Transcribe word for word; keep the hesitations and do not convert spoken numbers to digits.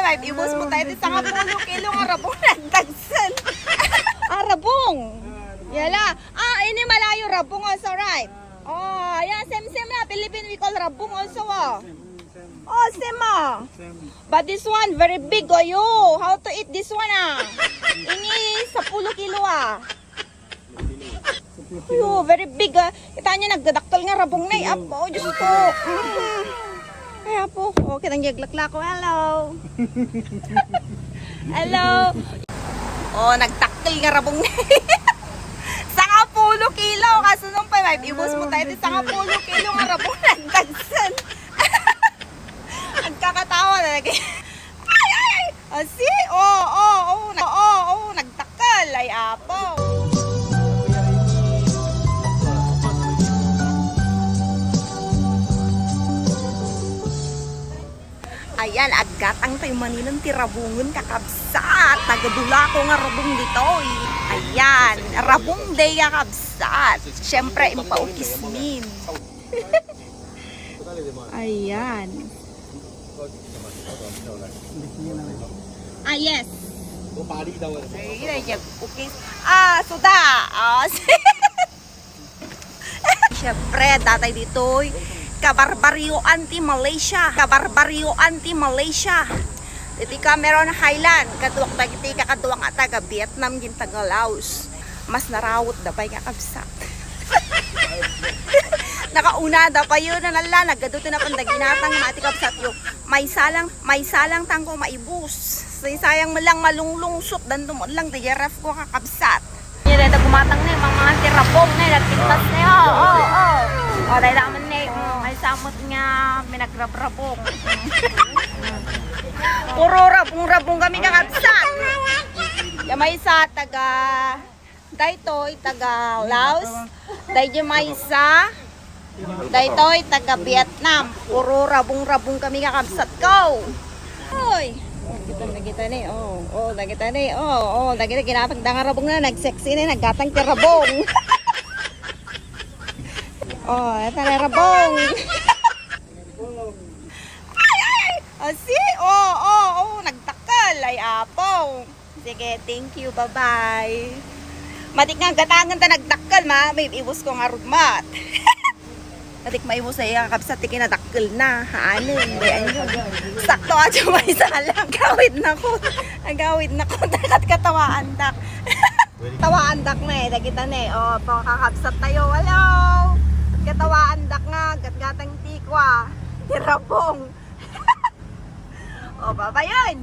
Ibus mo tayo, ti sangapulo kilo nga rabong nagdagsen. Ah, rabong. Yala. Ah, ini malayo rabong also, right? Oh, yeah, same, same na. Philippine, we call rabong also, oh. Oh, same, ah. But this one, very big, oh, you. How to eat this one, ah? Ini, sapulo kilo, ah. Ayo, very big, ah. Kita niyo, nagdadakkel nga rabong na, eh. Apo, Diyos ko. Mm. Ay, apo. Oh, kita niyo, naglaklako. Hello. Hello. Oh, nagdakkel nga rabong na. Sangapulo kilo. Kasunong pa, may ibus mo tayo. Di sangapulo kilo nga rabong nagdagsen. Agkakatawa na lagi. Ay, ay, ay. Oh, see? Oh, oh, oh, nag-, oh, oh, nagdakkel. Ay, apo. Ayan, aggatang tayo maninen ti rabongen, kakabsat. Nagadula ko nga rabong ditoy. Ayan, rabong day, kakabsat. Siyempre, impaukis min. Ayan. Ah, yes. Ay, ay, ay, okay. Ah, suda. Ah, siyempre, datay ditoy kabarbaryoan ti Malaysia. Kabarbaryoan ti Malaysia. Iti Cameron Highland, kaduak dagiti kakaduak nga taga Vietnam, gin taga Laos. Mas narawot da pay nga kabsat. Nakauna da pay yun, nalala, nagadu ti napan da ginatang, mati kabsat yo. Maysa lang, maysa lang tangko maibus. Say sayang mo lang malunglungsot, dan dumod lang, di ref ko kakabsat. Yan, dahil gumatang na yung mga tirabong na, nagpintas na yun. Oo, oo, oo. O, dahil naman na yung, mm, may samot nga, may nagrabrabong. Puro rabong-rabong kami kakabsat. Yung may isa, taga, daytoy, taga Laos. Daytoy maysa. Daytoy, taga Vietnam. Puro rabong-rabong kami kakabsat ko. Oy! Oh, kita, nakita ni. Oh, oh, nakita ni. Oh, oh, nakita, ginatagda nga rabong na. Nagsexy ni. Naggatang ti rabong. Oh, ito na rabong. Ay, ay, ay! Oh, see? Oh, oh, oh, nagdakkel. Ay, apo. Sige, thank you. Bye-bye. Matik nga gatangan ta nagdakkel, ma. May ibus ko nga rugmat. Matik maibus ay kakabsat ti kinadakkel na. Haanen, bayan yun. Sakto, adyo maysa lang. Agawid na ko. Agawid na ko. Dakat katawaan dak. Tawaan dak na eh, dagita na eh. O, pakakabsat tayo. Hello! Katawaan dak nga, gatgatang tikwa. Tirabong. O, baba yun.